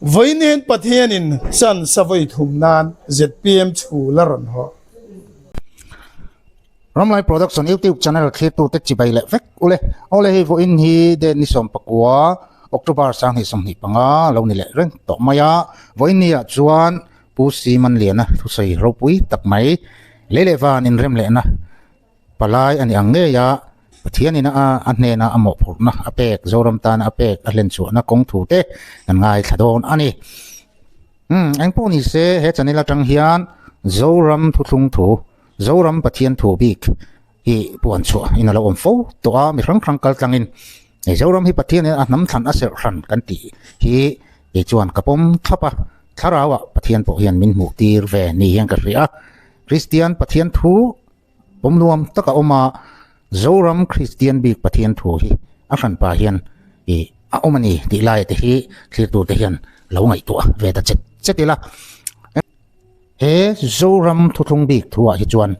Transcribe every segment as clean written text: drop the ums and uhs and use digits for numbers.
Vawiin Pathianin chance a vawi thum nan zpm chhul a rawn hawh. Ramlai Production YouTube channel thlirtute chibai leh vek ule. Awle hei vawiin hi date ni 19 October 2025 lo ni leh reng tawh mai a. Vawiin ni ah chuan Pu Simanliana thusawi ropui tak mai lei leh van inrem lehna Palai a ni ang ngei a, Pathianin a a hnena a mawhphurhna a pek, Zoram tana a pek a hlenchhuahna kawng thu te kan ngaithla dawn a ni. Umm, eng pawh ni se, he channel atang hian Zoram thuthlung thu, Zoram Pathian thu bik hi puan chhuah in a lo awm fo tawh a, mi hrang hrang kal tlangin hei Zoram hi Pathianin a hnam thlan a serh hran kan tih hi kei chuan ka pawm thlap a, thlarauah Pathian pawh hian min hmuh tir ve ni hian ka hria a, Kristian Pathian thu Pawm nuam tak a awm a, Zoram Kristian bik Pathian thu hi a hranpa hian ih a awm a ni tih laia te hi thlirtu te hian lo ngaihtuah ve ta chet chet ila. He Zoram thuthlung bik thuah hi chuan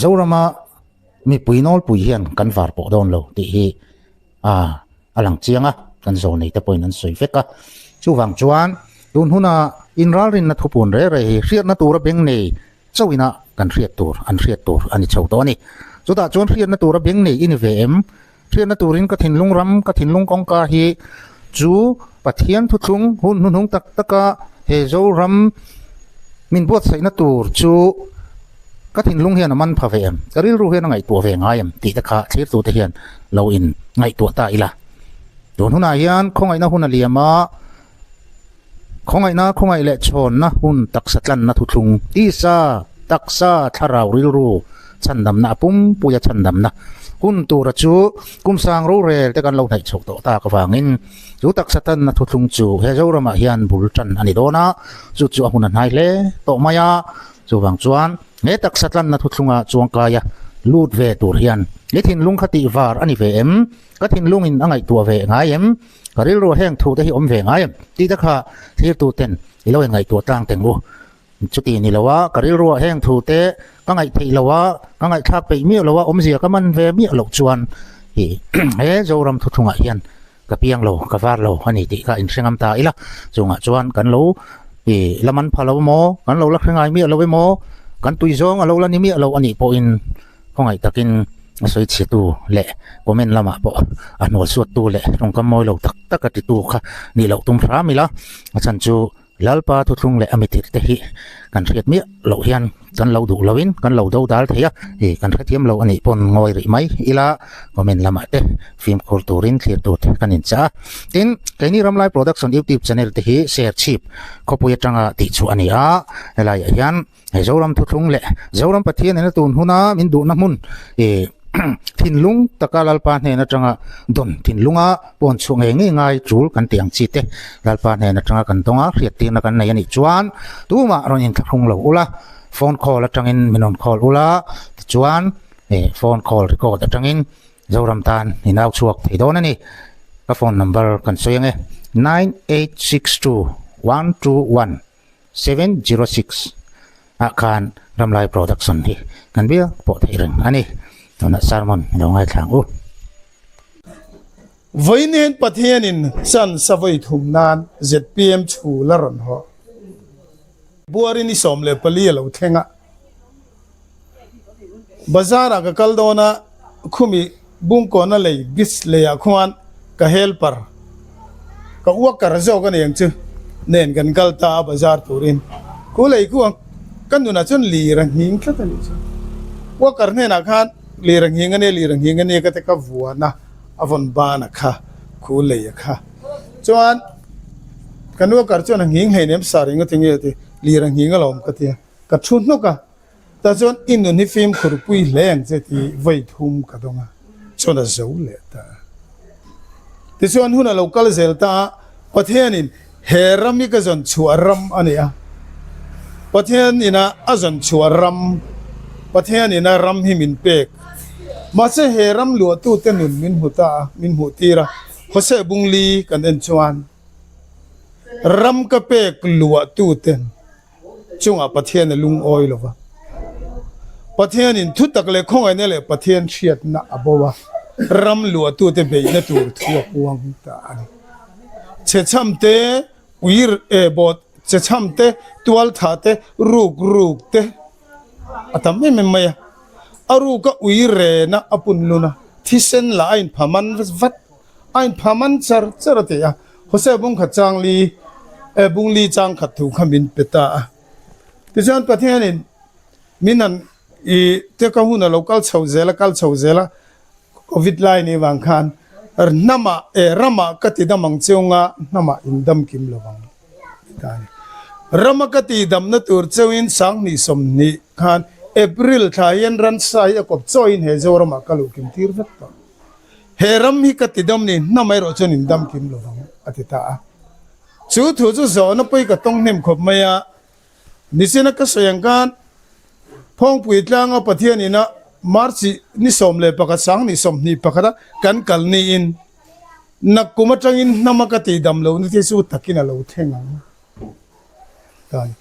Zorama mipui nawlpui hian kan var pawh dawn lo tih hi a a lang chiang a, kan zawnei te pawhin an sawi vek a. Chuvang chuan tun huna inralrinna thupun reh reh hi hriatna tura beng nei chauhina kan hriat tur an hriat tur a ni chho tawh a ni. Chutah chuan hriatna tura beng nei i ni ve em? Hriatna turin ka thinlung ram, ka thinlung kawngka hi chu Pathian thuthlung hun hnuhnung tak taka he Zoram min buatsaihna tur chu Ka thinlung hian a man pha ve em? Ka rilru hian a ngaihtuah ve ngai em? tih te kha thlirtute hian lo in ngaihtuah ta ila. Tun hunah hian khawngaihna hun a liam a, khawngaihna khawngaih leh chhawnna hun taksa tlanna thuthlung, tisa, taksa, thlarau rilru chhandamna a pumpuia chhandamna hun tura chu kum sang rorel te kan lo hnaih chhoh tawh tak avangin chu taksa tlanna thuthlung chu he Zoramah hian bul tan a ni dawn a, chu chu a hun a hnai hle tawh mai a. Chuvang chuan he taksa tlanna thuthlunga chuangkaia lut ve tur hian i thinlung kha tih var a ni ve em? Ka thinlungin a ngaihtuah ve ngai em? Ka rilru heng thu te hi awm ve ngai em? Tih te kha thlirtu ten i lo inngaihtuah tlang teng u. Chuti ni lo a, ka rilruah heng thu te ka ngaih theih lo a, ka ngaihthlak peih miah lo a, awmzia ka man ve miah loh chuan i he Zoram thuthlungah hian Ka piang lo, ka var lo a ni tih kha inhre ngam ta ila, chungah chuan kan lo ih la man pha lo emaw, kan lo la hre ngai miah lo emaw, kan tui zawng a lo la ni miah lo a nih pawhin khawngaih takin a sawi chhiatu leh comment lamah pawh a hnual suattu leh tawngkam mawi lo tak tak a titu kha nih loh tum hram ila, a chhan chu Lalpa thuthlung leh a mitirh te hi kan hriat miah loh hian kan lo duh loin kan lo do dal thei a, ih kan hrethiam lo a nih pawn ngawi rih mai ila comment lamah te fimkhur turin thlir tur te kan inchah a. Tin, keini Ramlai Production YouTube channel te hi Serchhip khawpui atanga tihchhuah a ni a, helaiah hian He Zoram thuthlung leh Zoram Pathian ina tun huna min duhna hmun ih thinlung taka Lalpa hnen atanga dawn thinlunga pawn chhuah ngei ngei ngai tul kan tih ang chi te Lalpa hnen atanga kan dawnga hriattirna kan nei a nih chuan tumah rawn inthlahrung lo ula, phone call atangin min rawn call ula tichuan ih phone call record atangin Zoram tan in au chhuak thei dawn a ni. Ka phone number kan sawi ang e, 9862121. 706 ah khan Ramlai Production hi kan biak pawh theih reng a ni. Tunah sermon i lo ngaithla ang u. Vawiin Pathianin chance a vawi thum nan zpm chhul a rawn hawh. Buarin i 14 a lo thleng a. Bazar ah ka kal dawn a, khumi Bungkawna lei beach lei ah khuan ka helper, ka worker zawk a ni ang chu, nen kan kal ta a bazar turin. Khu lei khu ang ka nunah chuan lir a nghing tlat a nih chu. Worker hnenah khan lir a nghing a nia, lir a nghing a nia ka ti ka vuan a, a vawn ban a kha, khu lei a kha. Chuan kan worker chuan a nghing hleinem sar eng a ti nge a ti, lir a nghing alawm ka ti a. Ka thu hnawk a, tah chuan i nun hi fimkhur pui hle ang che tih vawi thum ka dawng a, chuan a zo leh ta a. Tichuan hun a lo kal zel ta a, Pathianin he ram hi ka zawn chhuah ram a ni a, Pathian ina a zawn chhuah ram, Pathian ina ram hi min pek. Mahse he ram luahtute nun min hmu ta a, min hmuh tir a, Hoseh Bungli kan en chuan ram ka pek luahtuten, Chungah Pathian a lungawi lo va. Pathianin thutak leh khawngaihna leh Pathian hriatna a bo a, ram luahtute beihna tur thu a puang ta a ni. Chhechham te, uir eh bawt chhechham te, tualthah te, ruk ruk te a tam em em mai a. A ruka ui rena a pun lun a, thisen lah a inpha man vat, a inpha man char char a ti a. Hosea bungkhat chang li eh bungli chang khat thu kha min pe ta a. Tichuan Pathianin min han i te ka hun a lo kal chho zel a, kal chho zel a, Covid lai nih vang khan hnamah eh ramah ka ti dam ang cheu nga hnamah in dam kim lo vang ti ta a ni. Rama ka ti damna tur cheuin 2020 khan April thla hian ransa hi a kawp chawiin he Zoramah ka luh kim tir vek tawh. He ram hi ka ti dam ni hnam erawh chuan in dam kim lo vang a ti ta a. Chu thu chu zawhna pawi ka tawng hnem khawp mai a. Nichina ka sawi ang khan Phawngpui tlanga Pathian ina March ni 11 2021 a kan kal niin nakkum atangin hnama ka tih dam lohna te chu takin a lo thleng ang ta a ni.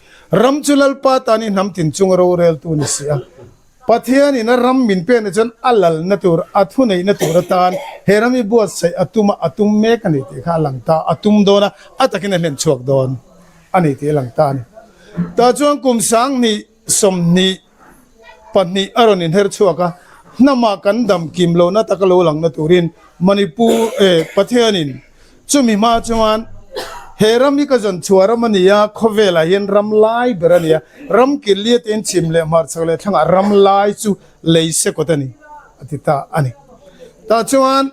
Ram chu Lalpa tan i hnam tin chunga roreltu ni si a. Pathian in a ram min pekna chuan a lalna tur, a thuneihna tur atan he ram hi buatsaih a tum a, a tum mek a ni tih kha a lang ta, a tum dawn a, a takin a hlen chhuak dawn a ni tih a lang ta a ni. Tah chuan kum 2022 a rawn inher chhuak a, hnamah kan dam kim lohna taka lo langna turin Manipur, eh, Pathianin Chumi hma chuan he ram hi ka zawn chhuah ram a ni a, khawvelah hian ram lai ber a ni a, ram killi a tiin chhim leh hmarchhak leh thlangah ram lai chu lei se kawt a ni, a ti ta a ni. Tah chuan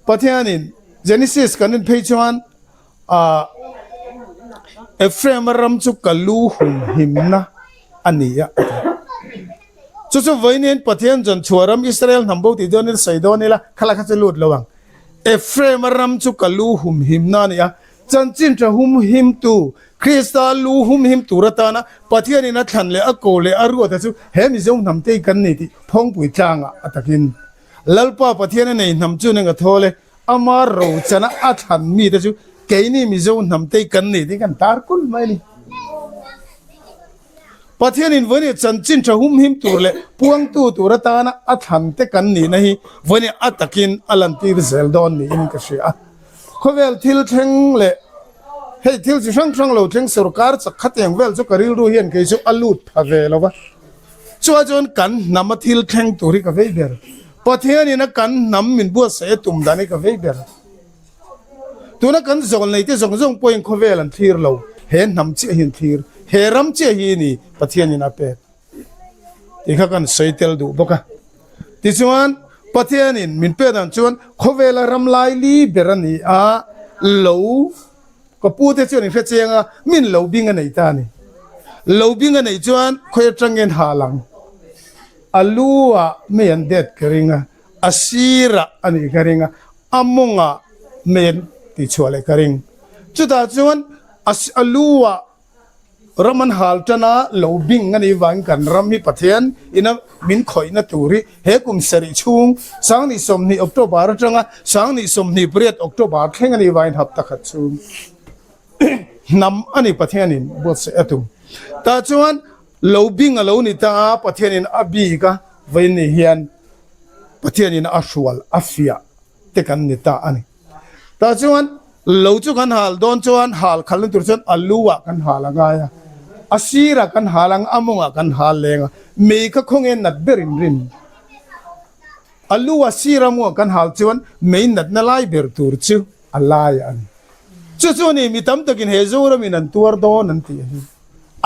Pathianin Genesis kan en phei chuan ah Ephraim-a ram chu ka lu humhimna a ni a, a ti. Chu chu vawiin Pathian zawn chhuah ram Israel hnam bo tih dawnin sawi dawn ila, khalai kha chu lut lo ang. Ephraim-a ram chu ka lu humhimna a ni a, chanchin tha humhimtu, Krista lu humhim tur atana Pathianin a thlan leh a ko leh a ruata chu he Mizo hnamte hi kan ni tih Phawngpui tlangah a takin Lalpa Pathian a nei hnam chu neng a thawl e, ama rochana a thlan mite chu keini Mizo hnamte hi kan ni tih kan tar kulh mai a ni. Pathianin vawiin chanchin tha humhim tur leh puangtu tur atana a thlante kan nihna hi vawiin a takin a lantir zel dawn niin ka hria a. Khawvel thil thleng leh hei thil chi hrang hrang lo thleng sorkar chak khatiang vel chu ka rilru hian kei chu a lut pha ve lo va. Chua chuan kan hnam a thil thleng tur hi ka vei ber. Pathianin a kan hnam min buatsaih a tum dan hi ka vei ber. Tuna kan zawl neite zawng zawng pawhin khawvel an thlir lo, he hnam chiah hi an thlir, he ram chiah hi ni Pathianin a pek tih kha kan sawi tel duh bawk a. Tichuan, Pathianin min pek dan chuan khawvela ram laili ber a ni a, lo ka pute chuan in hre chiang a, min lo bing a nei ta a ni. Lo bing a neih chuan khawi atangin hal ang, a lu ah mei an det ka ring a, a sirah a nih ka ring a, a mawngah men tih chhuah leh ka ring. Chutah chuan a a lu ah ram an hal tan a, lo bing a nih vangin kan ram hi Pathian ina min khawihna tur hi he kum sarih chhung 2020 October atanga 2028 October thleng a nih vangin hapta khat chhung hnam a ni Pathianin buatsaih a tum. Tah chuan lo bing a lo ni ta a, Pathianin a bik a vawiin ni hian Pathianin a hrual a fiah te kan ni ta a ni. Tah chuan lo chu kan hal dawn chuan hal khalna tur chuan a lu ah kan hal a ngai a, a sir ah kan hal ang a mawng ah kan hal leng a, mei kha khawnge nat ber in rin. A lu a sir a mawng ah kan hal chuan mei natna lai ber tur chu a lai a ni. Chu chu a ni mi tam takin he Zoramin an tuar dawn an tih a ni.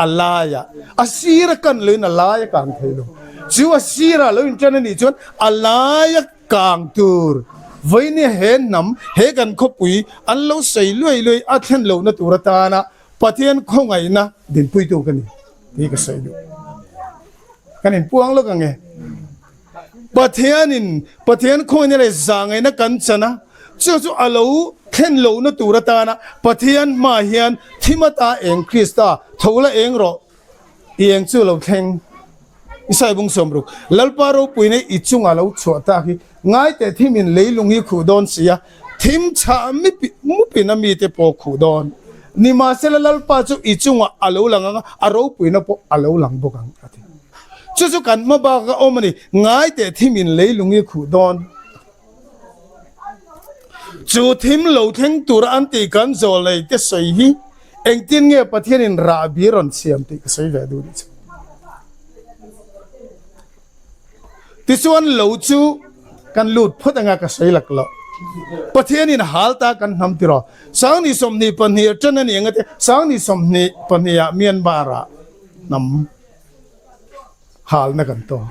A laia a sir a kan loin a lai a kang thei lo. Chu a sirah lo intan a nih chuan a lai a kang tur vawinia he hnam, he kan khawpui an lo sawi luai luai a thlen lohna tur atana Pathian khawngaihna dinpuitu ka ni tih ka sawi duh. Kan inpuang lawk ang e. Pathianin Pathian khawngaihna leh zahngaihna kan chan a, chu chu a lo thlen lohna tur atana Pathian hmaah hian thim ata eng Krista tho la eng rawh i eng chu lo thleng. Isai bung sawmruk, Lalpa ropuina i chunga lo chhuah tak hi ngai teh thimin leilung hi khuh dawn si a, thim chhah mupin a mite pawh khuh dawn. Nimahsela Lalpa chu i chungah a lo lang ang a, a ropuina pawh a lo lang bawk ang, a ti. Chu chu kan hma bak a awm a ni, ngai teh thim in leilung i khuh dawn. Chu thim lo thleng tura an tih kan zawlei te sawi hi engtin nge Pathianin rahbi rawn siam tih ka sawi ve duh nih chu. Tichuan lo chu kan lut phawt anga ka sawi lak loh. Pathianin hal ta kan hnam tiraw. Sangni 22 ṭan a ni anga te Sangni 22 ah Myanmar ah hnam halna kan tawk.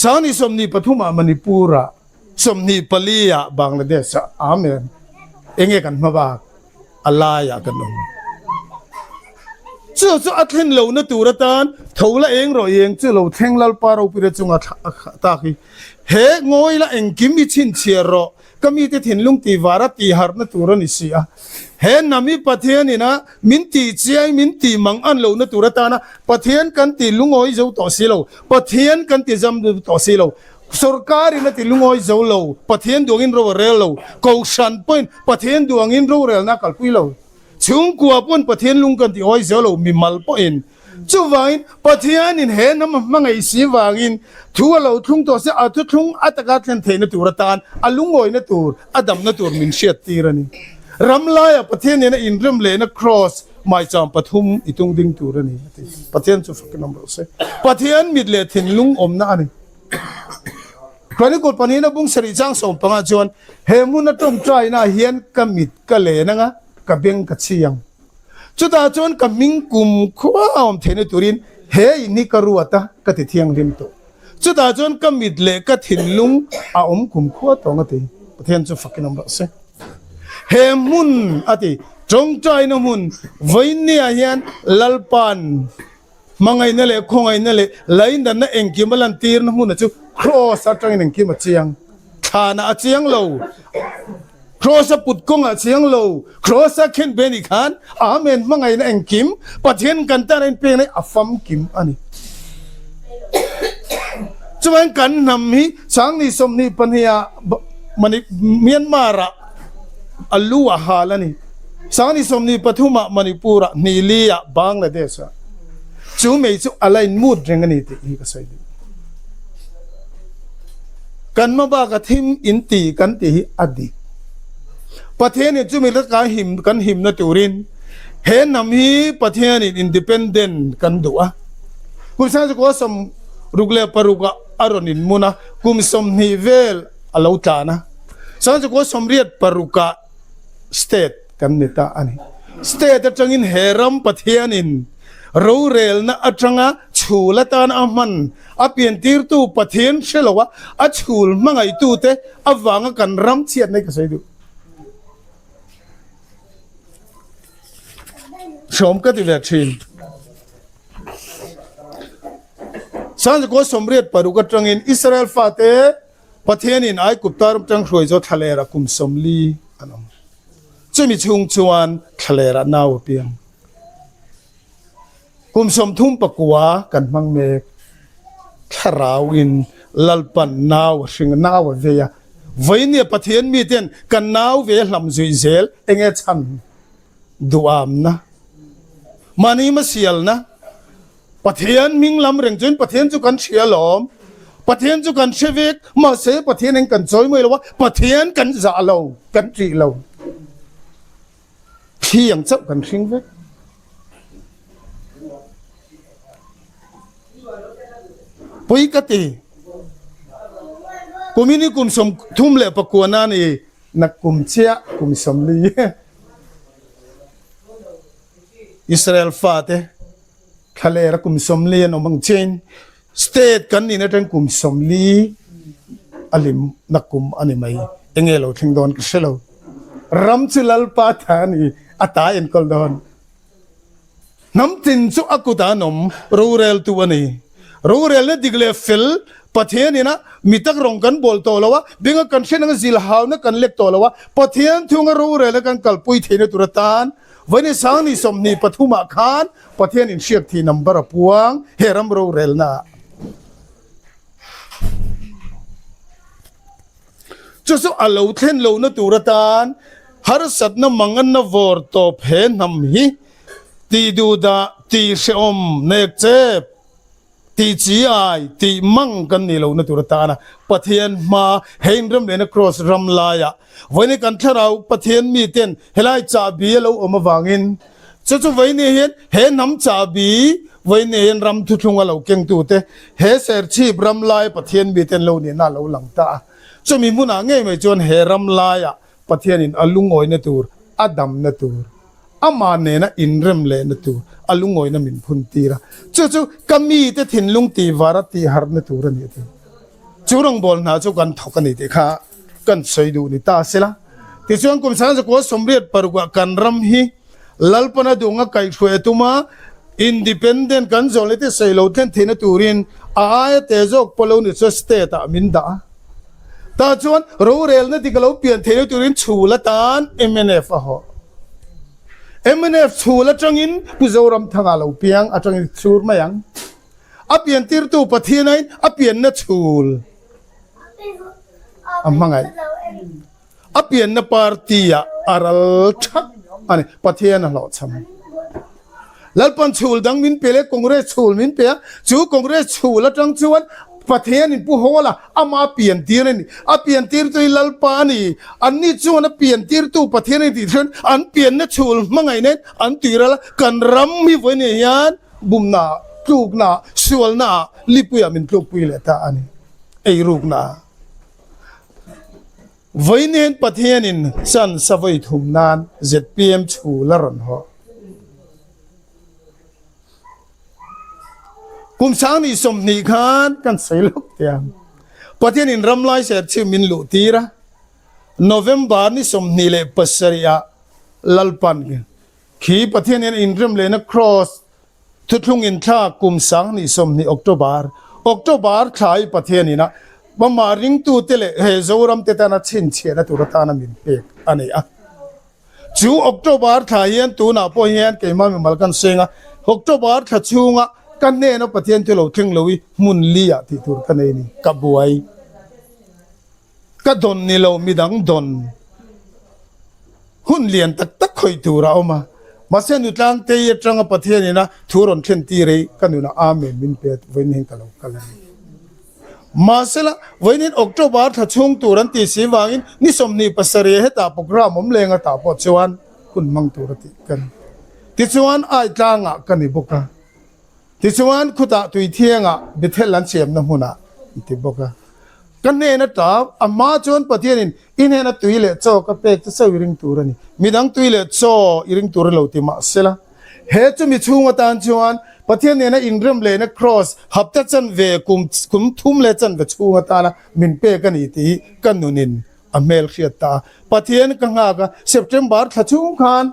Sangni 23 ah Manipur ah 24 ah Bangladesh ah Amen. Enge kan hma bak a laiah kan awm. Chu chu a thlen lohna tur atan tho la eng rawh eng chu lo thleng Lalpa Ropira chunga tak hi he ngawi la engkim i chhinchhiar rawh ka mite thinlung tih vara tih harhna tur a ni si a. He nami Pathianin a min tih chiai min tih mang an lohna tur atana Pathian kan tih lungawi zo tawh si lo, Pathian kan ti zam tawh si lo, Sorkarin a ti lungawi zo lo, Pathian duangin ro a rel lo, Kohhran pawhin Pathian duangin rorelna a kalpui lo, chhungkua pawhin Pathian lung kan ti awi zo lo, mimal pawhin. Chuvangin Pathianin he hnam a hmangaih si vangin thu a lo thlung tawh se, a thuthlung a taka thlen theihna tur atan a lungawina tur, a damna tur min hriattir a ni. Ram laiah Pathian nena inrem lehna Kraws maicham pathum i tung ding tur a ni a ti. Pathian chu fakin awm rawh se. Pathian mit leh thinlung awmna a ni. Chronicle pahnihna bung sarih chang 15 chuan he hmun a tawngtaina ah hian ka mit ka len anga ka beng ka chhi ang. Chutah chuan ka hming kum khua a awm theihna turin he in hi ka ruat a ka ti thianghlim tawh. Chutah chuan ka mit leh ka thinlung a awm kum khua tawng a ti. Pathian chu fakin awm rawh se. He hmun a ti tawngtaina hmun vawiinniah hian Lalpa'n Hmangaihna leh khawngaihna leh laindatna engkim a lantirna hmuna chu Kraws atangin engkim a chiang. Thlanah a chiang lo. Kraws a put kawngah a chiang lo. Kraws a khen ve nih khan Amen hmangaihna engkim Pathian kan tan a inpekna hi a famkim a ni. Chuvangin kan hnam hi Sangni 22 ah Myanmar ah a lu a hal a ni. Sangni 23 ah Manipur ah, Hnili ah Bangladesh ah chu mei chu a la in mut reng a ni tih hi ka sawi duh. Kan hma bak a thim in ti kan tih hi a dik. Pathian in chumi laka him kan himna turin he hnam hi Pathian in independent kan duh a. Kum 1966 ah a rawn in mun a, kum 20 vel a lo tlan a. 1986 ah State kan ni ta a ni. State atangin he ram Pathianin rorelna atanga chhul atan a hman a piantirtu Pathian hre lo a, a chhul hmangaihtute avanga kan ram chhiatna hi ka sawi duh. Hreawm ka ti ve thin. 1986 atangin Israel fate Pathianin Aigupta ram tang hruai chu thlalerah kum 40 an awm. Chumi chhung chuan thlalerah nau a piang. Kum 39 kan hmang mek. Thlarauin Lalpan nau a hring a, nau a vei a. Vawinia Pathian miten kan nau ve hlam zui zel enge chhan duhamna, mahni hmasialna, Pathian hming lam reng chuan Pathian chu kan hria alawm. Pathian chu kan hre vek, mahse Pathian eng kan chawi mai lo a, Pathian kan zah lo, kan ṭih lo. Thli ang chauh kan hring vek. Pui ka ti. Kumin hi kum 39 na ni, nak kum chiah kum 40. Israel fate thlalera kum 40 an awm ang chiain state kan nihna atang kum 40 a lim na kum a ni mai. Enge lo thleng dawn ka hre lo. Ram chu Lalpa tha a ni, a ta enkawl dawn. Hnam tin chu a kutah an awm, roreltu a ni. Rorelna dik leh fel Pathian ina mi tak rawng kan bawl tawh lo a, benga kan hriat anga zilhauna kan lek tawh lo a, Pathian thunga rorelna kan kalpui theihna tur atan Vawiin Sangni 23 ah khan Pathian inhriak thih number a puang he ram rorelna ah. Chu chu a lo thlen lohna tur atan harsatna manganna vawr tawp he hnam hi tih duhdah tih hrehawm nek chep. Tih chi ai, tih mang kan nih lohna tur atana Pathian hma he inremlehna Kraws ram laiah vawiin kan thlarau Pathian miten helai chahbi a lo awm avangin chu chu vawiin hian he hnam chahbi vawiin hian ram thuthlung a lo kengtute he serchhip ram laia Pathian miten lo nihna a lo lang ta a. Chumi hmunah ngei mai chuan he ram laiah Pathianin a lungawina tur, a damna tur, amah nena inrem lehna tur a lungawina min phun tir a. Chu chu ka mite thinlung tihvar a tihharhna tur a ni a ti. Chu rawngbâwl hna chu kan thawk a ni tih kha kan sawi duh ni ta se la. Tichuan kum 19 86 ah kan ram hi Lalpana duhna kaihhruai a tum a, Independent kan zawh leh te sawi lo thlen theihna turin a aia te zawk pawh lo ni chuan state ah min dah a. Tah chuan rorelna dik a lo pian theihna turin chhul atan mnf a hawh. Mnf chhul atangin Pu Zoramthanga lo piang atangin chhur mai ang. A pian tirtu Pathianain a pianna chhul a hmangaih. A pianna party ah a ral thak a ni. Pathian a hlawhchham. Lalpan chhul dang min pe leh Congress chhul min pe a, chu Congress chhul atang chuan Pathian in Pu Hawla ama pian tir a ni. A pian tirtu hi Lalpa a ni. Anni chuan a pian tirtu Pathian a ni tih chuan an pianna chhul hmangaihna in an tui ral a, kan ram hi vawiin hian bumna ah, tlukna ah, sualna ah, lipui ah min tlukpui leh ta a ni. Eirukna ah. Vawiin Pathianin chance a vawi thum nan zpm chhul a rawn hawh. Kum 20 khan kan sawi lawk teh ang. Pathianin ramlai serchhip min luh tir a, November ni 27 ah Lalpan khi Pathianin a inrem lehna Kraws Thuthlung inthlak kum 2020 October, October thla hi Pathian ina amah ringtute leh he Zoram te tana chhinchhiahna tur atana min pek a ni a. Chu October thla hian tunah pawh hian keimah mimal kan seng a, October thla chhunga ka hnena Pathian thu lo thleng lo hi hmun li ah tih tur ka nei a ni, ka buai. Ka dawn ni lo midang dawn hun lian tak tak khawih tur a awm a, mahse nutlang tei atanga Pathian ina thu rawn thlen tir hi ka nunah Amen min pe vawiin hian ka lo kal a ni. Mahsela vawiin October thla chhung tur an tih si vangin ni 27 hetah program awm leng atah pawh chuan hun hmang tur a tih ka ni. Tichuan Aitlangah ka ni bawk a. Tichuan, khutah tui thiangah Bethel an siamna hmunah an ti bawk a. Ka hnen ata a hma chuan Pathianin i hnena tui leh chaw ka pek che chauh i ring tur a ni. Midang tui leh chaw i ring tur a lo ti mah sela. He chumi chhung atan chuan Pathian nena inrem lehna kraws hapta chanve kum kum thum leh chanve chhung atana min pek a ni tih hi ka nunin a hmel hriat ta a. Pathian ka nghak a, September thla chhung khan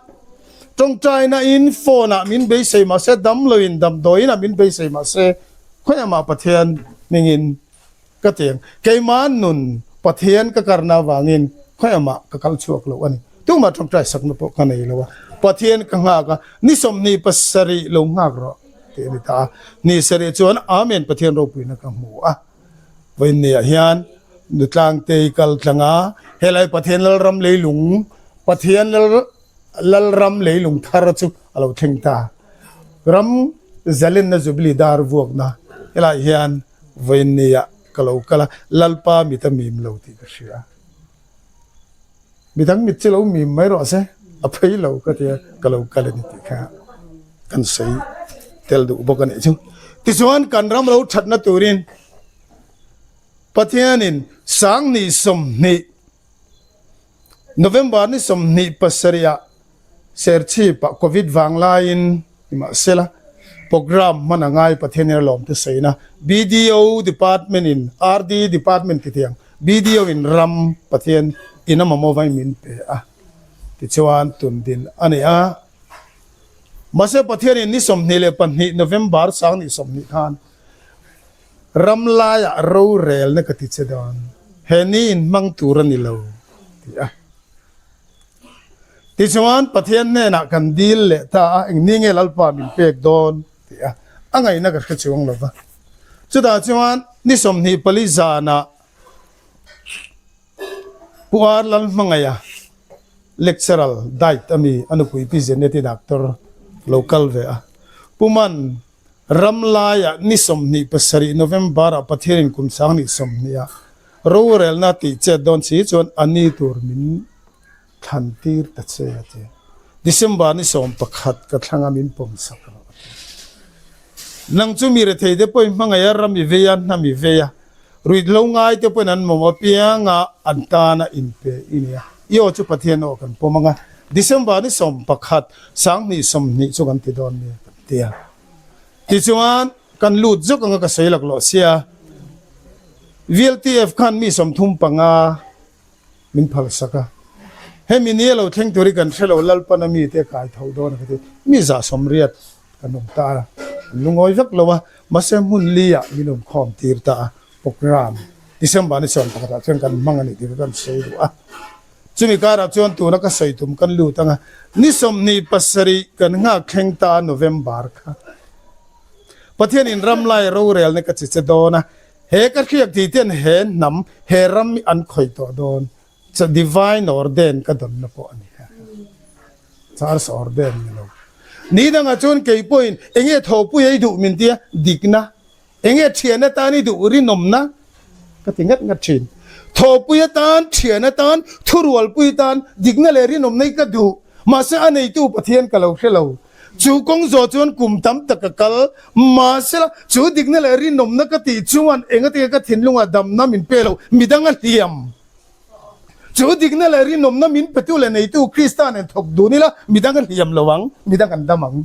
tawngtaina in phone ah min beisei mah se, damlo in damdawiin ah min beisei mah se, khawiah mah Pathian hmingin ka ti ang. Keimah nun Pathian ka karna avangin khawiah mah ka kal chhuak lo a ni. Tumah tawngtai sakna pawh ka nei lo a. Pathian ka nghak a, ni 27 lo nghak rawh tih a ni ta a. Ni sarih chuan Amen Pathian ropuina ka hmu a. Vawiinniah hian Nutlangtei kal tlang a, helai Pathian Lalram leilung, Pathian Lalram leilung thar chu a lo thleng ta. Ram zalenna Jubilee dar vuakna helaiah hian vawiinniah ka lo kal a, Lalpa mit a mim lo tih ka hria. Midang mit chu lo mim mai rawh se, a phei lo ka tia ka lo kal a ni tih kha kan sawi tel duh bawk a nih chu. Tichuan kan ram ro thatna turin Pathianin 2020 November ni 27 ah Serchhip ah Covid vang laiin nimahsela program hman a ngai Pathianin a lawm te sawiin a, BDO department in RD department ti tiang BDO in ram Pathian in a mamawh vain min pe a tichuan tun din a ni a. Mahse Pathianin ni 22 November 2020 khan ram laiah rorelna ka ti che dawn he ni in hmang tur a ni lo ti a. Tichuan, Pathian hnenah kan dil leh ta a, eng ni nge Lalpa min pek dawn? ti a, a ngaihna ka hre chuang lo va. Chutah chuan ni 24 zanah Pu Ar Lalhmangaia lecturer diet a mi a nupui Pi Zeneti doctor lo kal ve a, Pu Man. Ram laiah ni 27 November-ah Pathianin kum sang ni 20 ah rorelna tih chet dawn si chuan a ni tur min thlan tir ta che a ti. December ni 11 ka thlang a min pawm sak rawh a ti. Nang chu mi rethei te pawhin hmangaih a ram i vei a, hnam i vei a, ruih lo ngai te pawhin an mawm apianga an tana inpe i nia. I aw chu Pathian aw kan pawm ang a, December ni 11 sanghnih 20 chu kan ti dawn nia kan ti a. Tichuan kan lut zawk anga ka sawi laklawh sia, VLTF khan mi 35 min phalsak a, hemi ni a lo thleng tur hi kan hre lo, Lalpana mite kai tho dawn a ka ti, mi 180 kan awm ta a, an lungawi vek lo a, mahse hmun li ah min awm khawm tir ta a, programme December ni 11 ah chuan kan hmang a ni tih kha kan sawi duh a, chumi karah chuan tuna ka sawi tum kan lut ang a, ni 27 kan nghak thleng ta a November kha Pathianin ramlai rorelna ka che che dawn a, He ka hriak tih ten he hnam, he ram hi an khawih tawh dawn. Cha divine ordain ka dawnna pawh a ni kha. Charles ordain ni lo. Ni dangah chuan kei pawhin enge thawhpui ei duh min tia dikna, enge thian atan i duh rinawmna ka ti ngat ngat thin. Thawhpui atan, thian atan, thurualpui atan dikna leh rinawmna hi ka duh. Mahse a neitu Pathian ka lo hre lo. Chu kawng zawh chuan kum tam tak ka kal. Mahsela, chu dikna leh rinawmna ka tih chuan engatinge ka thinlungah damna min pe lo, midang a hliam. Chu dikna leh rinawmna min petu leh neitu Krista nen thawk dun ila, midang a hliam lo ang, midang an dam ang.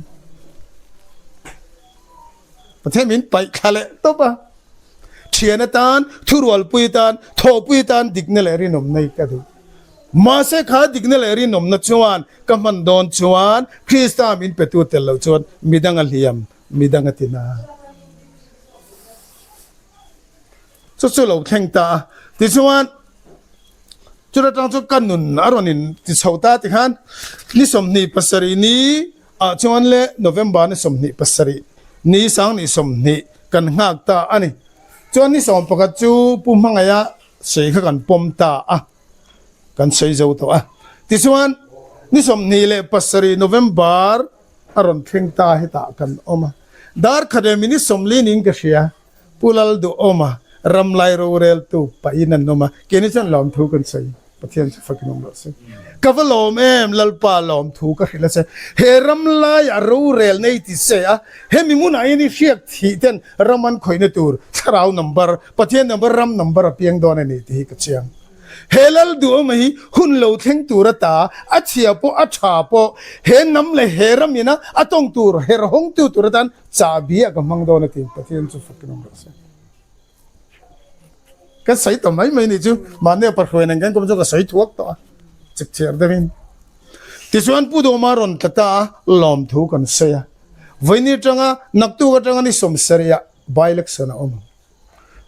Pathian min paih thla leh tawp a. Thian atan, thurualpui atan, thawhpui atan dikna leh rinawmna hi ka duh. Mahse kha dikna leh rinawmna chuan ka hman dawn chuan Krista min petu tel lo chuan midang a hliam, midang a tina. Chu chu lo thleng ta a. Tichuan, chuta tang chu ka nun a rawn in ti chho ta tikhan ni 27 ni ah chuan le November ni 27 ni sang ni 20 kan nghak ta a ni. Chuan ni 11 chu Pu Hmangaia sawi kha kan pawm ta a, kan sawi zo tawh a. Tichuan ni 27 November a rawn thleng ta hetah kan awm a. Dar khat leh minute 40 niin ka hria. Pu Lalduhawma ramlai roreltu pahin an awm a, keini chuan lawmthu kan sawi, Pathian chu fakin awm rawh se. Ka va lawm em, Lalpa lawmthu ka hrilh a che, he ramlai a rorel nei ti se a, hemi hmunah hian i hriak thih ten ram an khawihna tur thlarau number, Pathian number, ram number a piang dawn a ni tih hi ka chiang. He Lalduhawma hi hun lo thleng tur ata, a chhia pawh a tha pawh, he hnam leh he ram ina a tawng tur herhawngtu tur atan Chahbi ah ka hmang dawn a ti, Pathian chu fakin awm rawh se. Ka sawi tawh mai mai nih chu, mahni a pahruai nen kan kawm chu ka sawi thuak tawh a, chik chhiar deuhin. Tichuan Pu Dawma rawn tla ta a, lawmthu kan sawi a. Vawiini atanga naktuk atanga ni 70 ah by-election a awm ang.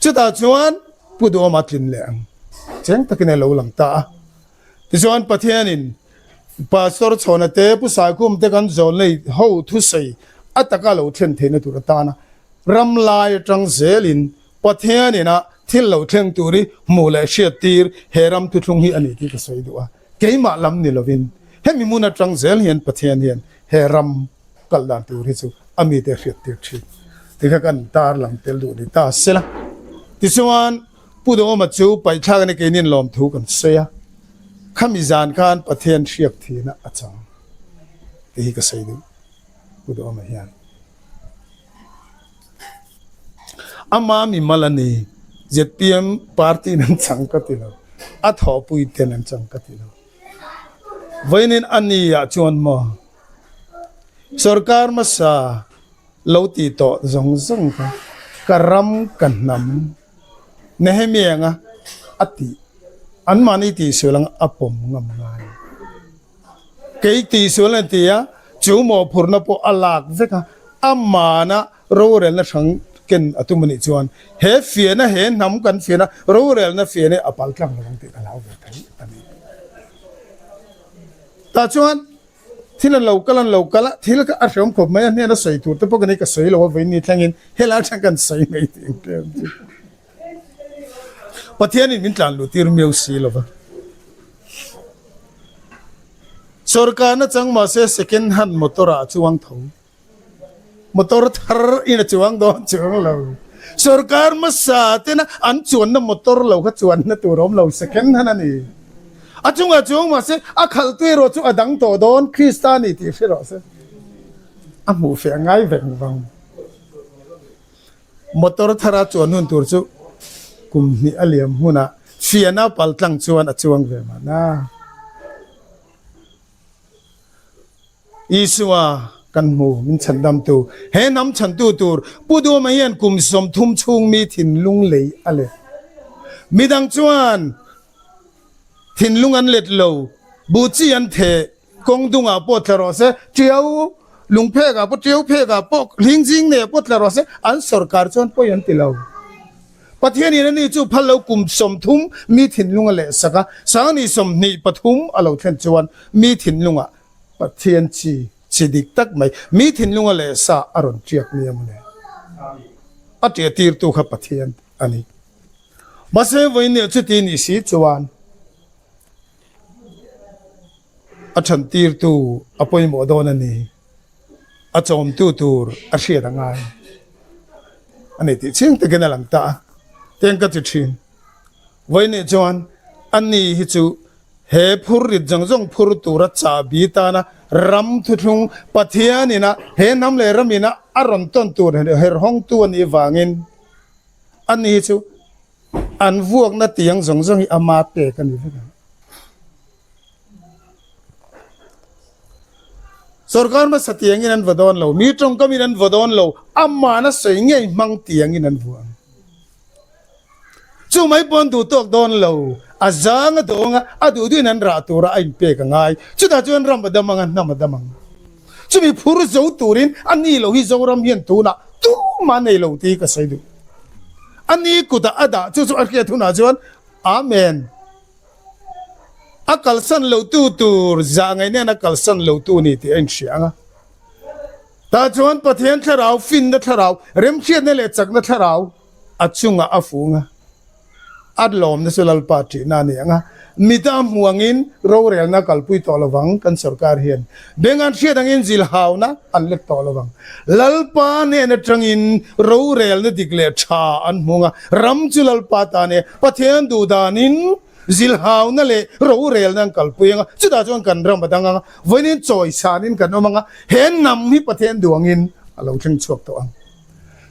Chutah chuan Pu Duhawma tlin leh ang cheng takin a lo lang ta a. Tichuan Pathianin Pastor Chhawna te, Pu Saikhum te kan zawl nei ho thusawi a taka lo thlen theihna tur atana ram lai atang zelin Pathianin a thil lo thleng tur hi hmuh leh hriat tir he ram thuthlung hi a ni tih ka sawi duh a. Keimah lam ni lovin hemi hmun atang zel hian Pathian hian he ram kal dan tur hi chu a mite hriat tir thin tih kha kan tar lang tel duh ni ta se la. Tichuan Pu Duhawma chu paihthlak a ni keinin lawmthu kan sawi a, khami zan khan Pathian hriak thihna a chang tih hi ka sawi duh Pu Duhawma hian. Ama mimal a ni, zpm party in an chang ka ti lo, a thawhpui ten an chang ka ti lo. Vawiin a ni ah chuan maw Sorkar hmasa lo ti tawh zawng zawng kha ka ram ka hnam Nehemiah anga a tih anmahni tihsual anga a pawm ngam ngai. Kei tihsual an ti a, chu mawhphurhna pawh a lak vek a, amana rorelna hrang ken a tum a nih chuan he fiahna he hnam kan fiahna rorelna fiahna hi a pal tlang lo ang tih ka hlau ve thei a ni. Tah chuan Thil an lo kal an lo kal a, thil kha a hreawm khawp mai a, hnena sawi tur te pawh ka nei ka sawi lo a, vawiin ni thlengin helai atang kan sawi mai tih ang tlem chu. Pathianin min tlan luh tir miau si lo va. Sorkarna chang mahse second hand motor ah a chuang tho. Motor thar in a chuang dawn chuang lo. Sorkar hmasa tena an chuanna motor lo kha chuanna tur a awm lo second hand a ni. A chungah chuang mahse a khalhtu erawh chu a dang tawh dawn Krista a ni tih hre rawh se. A hmuh feh ngai veng vang. Motor thara chuan hun tur chu kum hnih a liam hunah fiana paltlang chuan a chuang ve mahna. Isua kan hmu, min chhandamtu, he hnam chhantu tur Pu Duhawma hian kum 30 chhung mi thinlung lei a let. Midang chuan thinlung an let lo, buh chi an theh, kawng dungah pawh tla rawh se, tiau lungphekah pawh, tiau phekah pawh, hling zing neiah pawh tla rawh se, an sorkar chuan pawi an ti lo. Pathianin ani chu phal lo kum 30 mi thinlung a lehsak a, sangni 23 a lo thlen chuan mi thinlungah Pathian chi chi dik tak mai mi thinlunga leh sa a rawn tiak nia mawle. A tia tirtu kha Pathian a ni. Mahse vawiin chuti ni si chuan a than tirtu a pawimawh dawn a ni. A chawmtu tur a hriat a ngai a ni tih chiang takin a lang ta a. Tiang ka ti thin. Vawiin chuan ani hi chu He phurrit zawng zawng phur tura chahbi tana ram thuthlung Pathian ina he hnam leh ram ina a rawn tawn tur herhawngtu a nih vangin ani hi chu an vuakna tiang zawng zawng hi ama pek a ni vek ang. Sorkar hmasa tiangin an vaw dawn lo, mi tawngkamin an vaw dawn lo, amahna sawi ngei hmang tiangin an vuah ang. Chu mai pawn duh tawk dawn lo, a zang a dawng a, a duh duhin an rah tura a inpek a ngai. Chutah chuan ram a dam ang a, hnam a dam ang. Chumi phur zo turin a ni lo hi Zoram hian tunah tumah nei lo tih hi ka sawi duh. A ni kutah a dah chu chu a hriat hunah chuan Amen. A kalsan lo tu tur zah ngaih nen a kalsan lo tu ni tih a inhria ang a. Tah chuan Pathian thlarau, finna thlarau, remhriatna leh chakna thlarau a chungah a fung a. A lawmna chu Lalpa ṭihna a ni ang a, mita a hmu angin rorelna a kalpui tawh lovang kan sorkar hian. Beng an hriat angin zilhauna an let tawh lovang. Lalpa hnen aṭangin rorelna dik leh ṭha an hmung a, ram chu Lalpa ta nia Pathian duhdanin zilhauna leh rorelna an kalpui ang a, chutah chuan kan ram a dang ang a, vawiin chawisanin kan awm ang a, he hnam hi Pathian duangin a lo thleng chhuak tawh ang.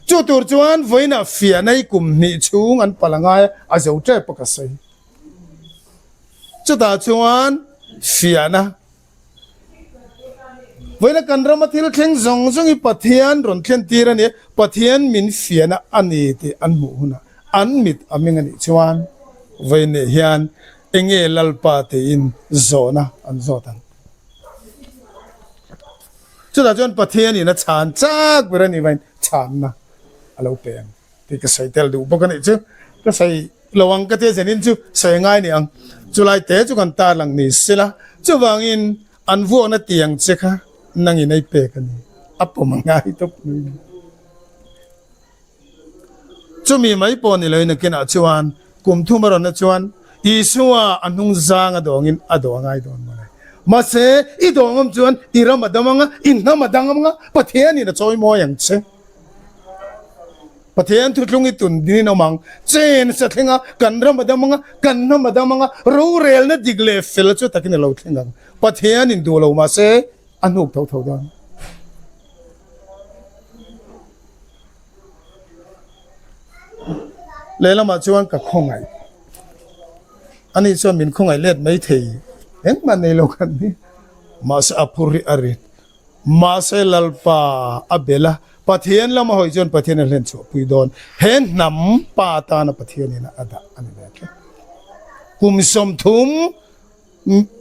Chu tur chuan vawiinah fiahna hi kum hnih chhung an palh a ngai a, a zo tep a ka sawi. Chutah chuan fiahna Vawiina kan rama thil thleng zawng zawng hi Pathian rawn thlen tir a ni a, Pathian min fiahna a ni tih an hmuh hunah an mit a ming a nih chuan vawiineh hian enge Lalpa tiin zawhna an zawt ang. Chutah chuan Pathianin a chhan chak ber a nih vangin chhanna a lo pe ang. Tih ka sawi tel duh bawk a nih chu. Ka sawi lo ang ka tia zenin chu sawi ngai ni ang. Chulai te chu kan tarlang ni sela. Chuvangin an vuakna tiang che kha nangin ei pek a ni. A pawm a ngai tawp mai ni. Chumi mai pawh ni loin nakinah chuan kum thum a rawn na chuan Isua a hnung zang a dawngin a dawh a ngai dawn mawle. Mahse i dawng awm chuan i ram a dam ang a, i hnam a dang ang a, Pathianin a chawi mawi ang che. Pathian thutlung i tun dinin awm ang. Chen sa thleng a, kan ram a dam ang a, kan hnam a dam ang a, rorelna dik leh fel chu takin a lo thleng ang. Pathianin duh lo mahse a hnuk tho tho dawn. Lehlamah chuan ka khawngaih. Ani chuan min khawngaih let mai thei engmah nei lo kan ni. Mahse a phur hi a rit. Mahse Lalpa a bel a, Pathian lama hawi chuan Pathian a hlen chhuahpui dawn. He hnam pa atana Pathianin a dah a ni ve tlat. Kum 30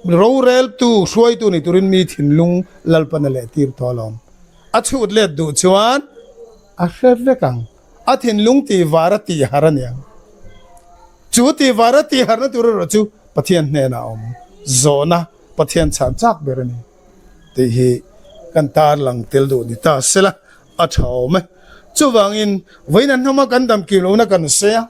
roreltu, hruaitu ni turin mi thinlung Lalpan a lehtir tawh alawm. A chhut let duh chuan a hre vek ang. A thinlung tih var a tih har a niang. Chu tih var a tih harna tur erawh chu Pathian hnenah a awm. Zawhna Pathian chhan chak ber a ni. Tih hi kan tarlang tel duh ni ta sela a tha awm e. Chuvangin vawiin an hnama kan dam kim lohna kan sawi a,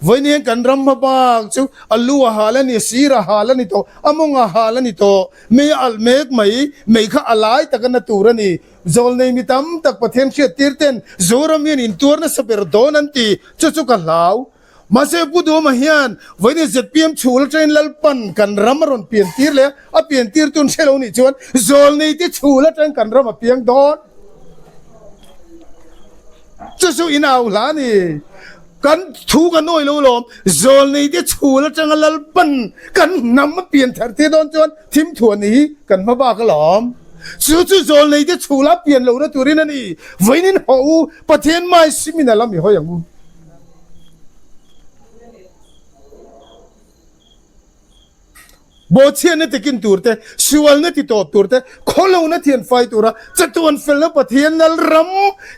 Vawiin hian kan ram hma bak chu a lu a hal a ni, sir a hal a ni tawh, a mawng a hal a ni tawh. Mei a alh mek mai, mei kha a lai tak a na tur a ni. Zawlnei mi tam tak Pathian hriattir ten Zoram hian intuar nasa ber dawn an ti, chu chu ka hlau. Mahse Pu Duhama hian vawiin zpm chhul atangin Lalpan kan ram a rawn piantir leh a, a piantir tun hre lo nih chuan zawlnei te chhul atangin kan ram a piang dawn. Chu chu in au hla a ni. Kan thu kan awi lo lawm, zawlnei te chhul atanga Lalpan kan hnam a pian thar tir dawn chuan thim thuan hi kan hma bak alawm. Chu chu zawlnei te chhul a pian lohna turin a ni. Vawiin in haw u, Pathian mai simin a lam i hawi ang u. Bawhchhiatna tikin tur te, sualna ti tawp tur te, khawlona thian fai tura chatuan felna Pathian Lal ram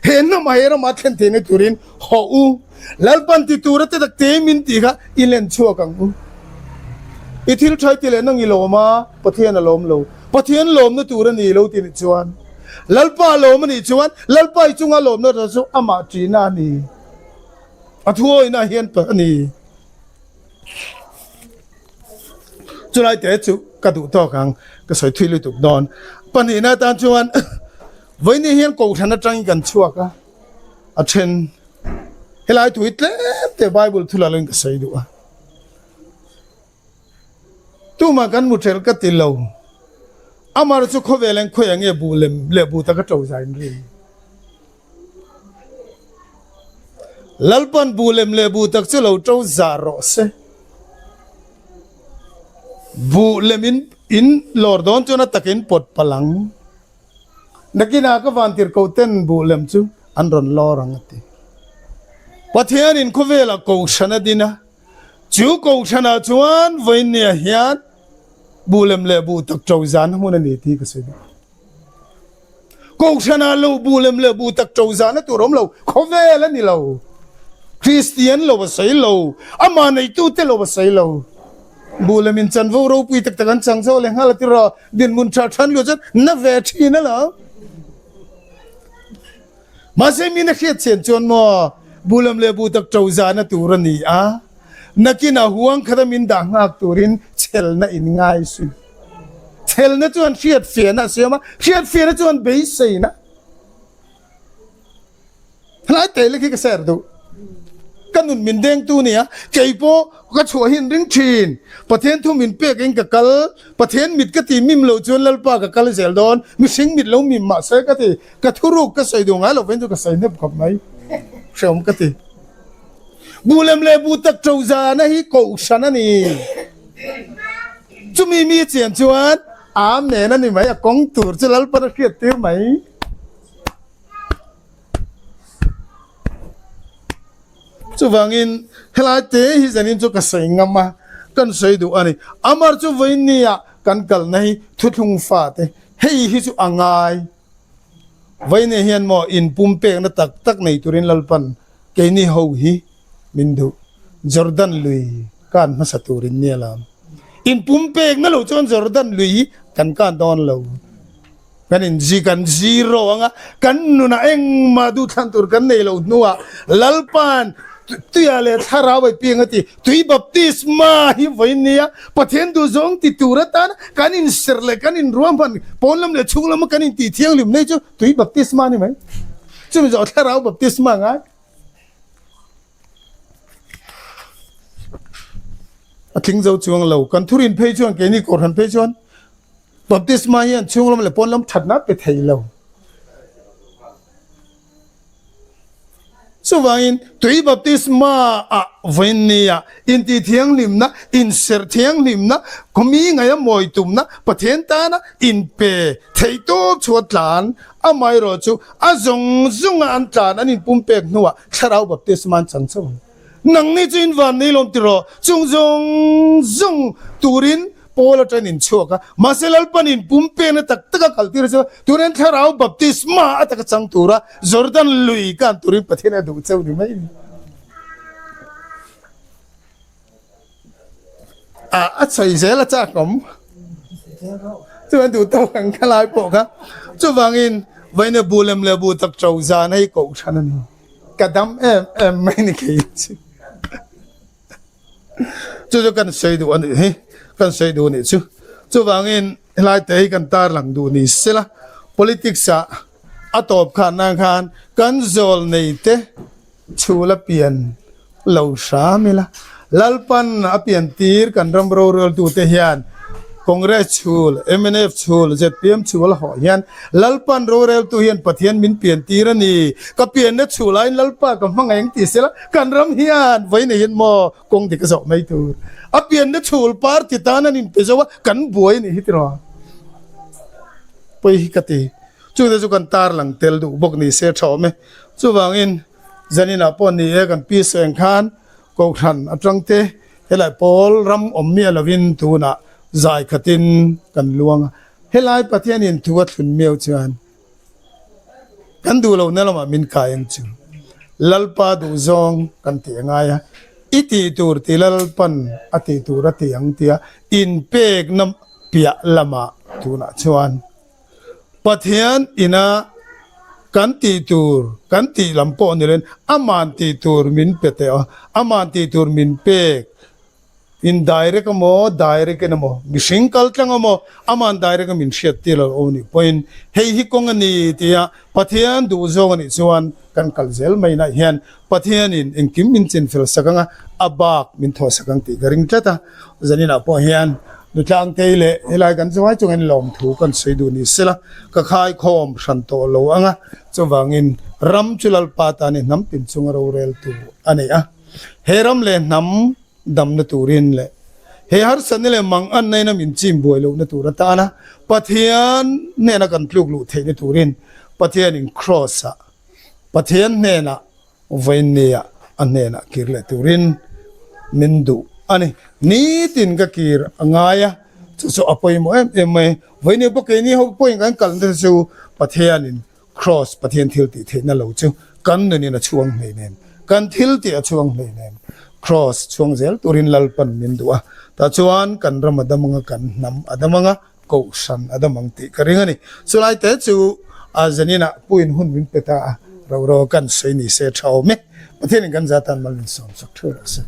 he hnamah he ramah thlen theihna turin haw u. Lalpan ti tura te tak te min tih kha i len chhuak ang u. I thil tha i ti leh nang i lawm a, Pathian a lawm lo. Pathian lawmna tur a ni lo ti nih chuan Lalpa a lawm a nih chuan Lalpa i chunga lawmna chu amah ṭihna a ni. A thuawihna hian a ni. Chulai te chu ka duh tawk ang, ka sawi thui lutuk dawn. Pahnihna atan chuan vawiin hian kohhran atangin kan chhuak a, a then helai thu hi tlem te Bible thu la loin ka sawi duh a. Tumah kan mu ṭhelh ka ti lo. Amar chu khawvel eng khawi ang nge buh lem leh buh taka ṭo zain rin. Lalpan buh lem leh buh tak chu lo ṭo zah rawh se. Buh lem in in lawr dawn chuan a takin pawt palh ang. Nakinah ka vantirhkoh ten buh lem chu an rawn lawr ang a ti. Pathianin khawvelah kohhran a din a, chu kohhranah chuan vawiinniah hian buh lem leh buh tak ṭo zahna hmun a ni tih ka sawi duh. Kohhranah lo buh lem leh buh tak ṭo zahna tur awm lo, khawvel a ni lo. Kristian lo a sawi lo, amah neitute lo a sawi lo. Buh lem in chanvo ropui tak tak an chang zo leh nghal a ti rawh, dinhmun ṭha ṭhan luah chuan na ve ṭhin a lo. Mahse min a hriat chian chuan maw buh lem leh buh tak ṭo zahna tur a ni a, nakinah huang khata min dah nghak turin chhelna in ngai sin. Chelna chuan hriatfiahna a siam a, hriatfiahna chuan beiseina. Helai teh lek hi ka share duh. Ka nun min dengtu nia, kei pawh ka chhuah hi an ring thin. Pathian thu min pek in ka kal, Pathian mit ka ti mim loh chuan Lalpa ka kal zel dawn, mihring mit lo mim mahse ka ti, ka thuruk ka sawi duh ngai lo veng chu ka sawi hnep khawp mai. Hreawm ka ti. Buh lem leh buh tak ṭo zana hi kohhran a ni. Chumi mi chian chuan Amen a ni mai, a kawng tur chu Lalpan a hriat tir mai. Chuvangin helai te hi zanin chu ka sawi ngam a, kan sawi duh a ni. Amar chu vawiinnia kan kalna hi thuthlung fate, hei hi chu a ngai. Vawiinnia hian maw inpumpekna tak tak nei turin Lalpan Keini ho hi min duh Jordan lui kan hmasa turin nia lam. In pumpekna lo chuan Jordan lui hi kan kan dawn lo. Kan in zi kan zero anga kan nunah engmah duhthlan tur kan nei lo hnuah Lalpan tuia leh thlarau ai piang a ti. Tui baptisma hi vawiin nia Pathian duhzawng ti tur atan kan inserh leh kan inruahman pawn lam leh chhung lama kan intih thianghlim nei chu tui baptisma a ni mai. Chumi zawh thlarau baptisma ngai. A tling zo chuang lo. Kan thurin phei chuan keini Kohhran phei chuan baptisma hian chhung lam leh pawn lam thatna pe thei lo. Chuvangin tui baptisma ah vawiin nia intih thianghlimna, inserh thianghlimna, khawmi ngaia mawi tumna Pathian tana inpe theih tawp chu a tlan. Amaherawh chu a zawng zawnga an tlan an inpumpek hnuah thlarau baptisma an chang chauh ang. Nangni chu in van nei lawm tiraw? Chung zawng zawng turin Paul atangin in chhuak a, mahse Lalpan in pumpekna tak tak a kaltir chu turin thlarau baptisma a taka chang tura Jordan lui kan turin Pathian a duh chauh ni mai a ni. A a sawi zel a chak awm. Chuan duh tawk ang kha lai pawh kha. Chuvangin vawiin bu lem leh bu tak ṭo zan hei kohhran a ni. Ka dam em em mai ni kei chu. Chu chu kan sawi duh a nih hi, kan sawi duh a nih chu. Chuvangin helai te hi kan tarlang duh ni sela, politics ah a tawp khan nan khan kan zawl nei te chhul a pian lo hram ila. Lalpan a pian tir kan ram roreltute hian Congress chhul, mnf chhul, zpm chhul a hawh hian Lalpan roreltu hian Pathian min pian tir a ni. Ka pianna chhul aiin Lalpa ka hmangaih ang ti sela kan ram hian vawi neihin maw kawng dik a zawh mai tur. A pianna chhul party tan an inpe zo a, kan buai a nih hi tiraw? Pawi hi ka ti. Chute chu kan tarlang tel duh bawk ni se tha awm e. Chuvangin zaninah pawh ni e kan pi seng khan Kohhran atang te helai pawl ram awm miah lovin tunah zai khatin kan luang a. Helai Pathianin thu a thlun miau chuan kan duh lohna lamah min kai ang chu. Lalpa duh zawng kan tih a ngai a, i tih tur ti Lalpan a tih tur a ti ang tia inpekna piah lamah tunah chuan Pathian ina kan tih tur kan tih lam pawh ni loin aman tih tur min pe teh a, aman tih tur min pek indirect emaw direct in emaw mihring kal tlang emaw aman direct a min hriat tir lo aw nih pawhin hei hi kawng a ni tia Pathian duh zawng a nih chuan kan kal zel mai naih hian Pathianin engkim min chinfel sak anga a bak min thawh sak ang tih ka ring tlat a. Zaninah pawh hian Nutlangtei leh helai kan chuai chungin lawmthu kan sawi duh ni sela ka khaikhawm hran tawh lo ang a, chuvangin ram chu Lalpa tan i hnam tin chunga roreltu a nei a. He ram leh hnam damna turin leh he harsatna leh manganna ina min chim buai lohna tur atana Pathian hnena kan tluk luh theihna turin Pathianin Kraws-ah Pathian hnenah Vawiinnia a hnenah kir leh turin min duh a ni. Nitin ka kir a ngai a, chu chu a pawimawh em em mai. Vawiinnia pawh keini ho pawhin kan kalna te chu Pathianin Kraws, Pathian thil tih theihna lo chu kan nunin a chhuang hlei nen, kan thil tih a chhuang hlei nen, Kraws chhuang zel turin Lalpan min duh a. Tah chuan kan ram a dam anga, kan hnam a dam anga, Kohhran a dam ang tih ka ring a ni. Chulai te chu a zaninah puiin hun min pe ta a, ro ro kan sawi ni se tha awm e. Pathianin kan zatan mal min sawm sak theuh rawh se.